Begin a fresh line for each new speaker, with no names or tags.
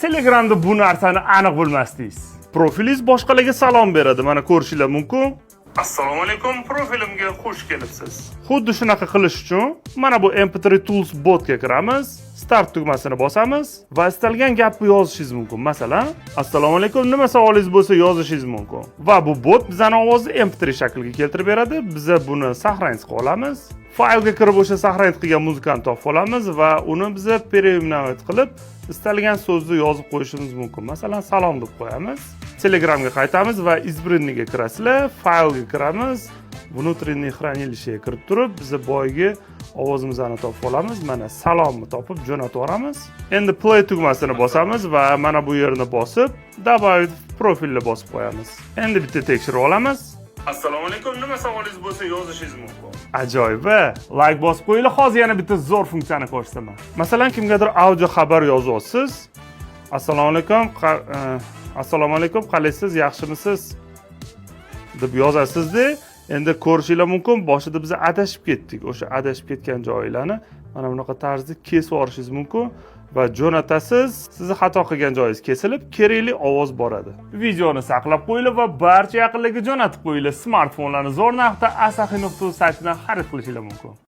Telegramda bu narsani aniq bilmasdingiz. Profilingiz boshqalarga salom beradi. Mana, ko'rishinglar mumkin. Assalomu alaykum, profilimga xush kelibsiz. Xuddi shunaqa qilish uchun mana bu MP3 Tools botga kiramiz, Start tugmasini bosamiz va istalgan gapni yozishingiz mumkin. Masalan, "Assalomu alaykum, nima savolingiz bo'lsa yozishingiz mumkin." Va bu bot bizani ovozni MP3 shakliga keltirib beradi. Biza buni сохранить qilib olamiz. Faylga kirib, o'sha сохранить qilgan muzikani topib olamiz va uni biza переименовать qilib, istalgan so'zni yozib qo'yishimiz mumkin. Masalan, "salom" deb qo'yamiz. Telegramga qaytamiz va избранный ga kirasizlar, faylga kiramiz, внутреннее хранилище ga kirib turib, biza boyagi ovozimizni topib olamiz. Mana, salomni topib jo'natib yuboramiz. Endi play tugmasini bosamiz va mana bu yerni bosib, добавить в profilni bosib qo'yamiz. Endi bitta tekshirib olamiz. Assalomu alaykum, nima savolingiz bo'lsa yozishingiz mumkin. Ajoyib. Like bosib qo'yinglar, hozir yana bitta zo'r funksiyani ko'rsataman. Masalan, kimgadir audio xabar yozyapsiz. Assalomu alaykum, assalomu alaykum, qalaysiz, yaxshimisiz deb yozasizda, endi ko'rishinglar mumkin, boshida biz adashib ketdik. O'sha adashib ketgan joylarni mana bunaqa tarzda kesib yuborishingiz mumkin va jo'natasiz, sizni xato qilgan joyingiz kesilib, kerakli ovoz boradi. Videoni saqlab qo'yinglar va barcha yaqinlarga jo'natib qo'yinglar. Smartfonlarni zo'r narxda asahi.uz saytidan xarid qilishinglar mumkin.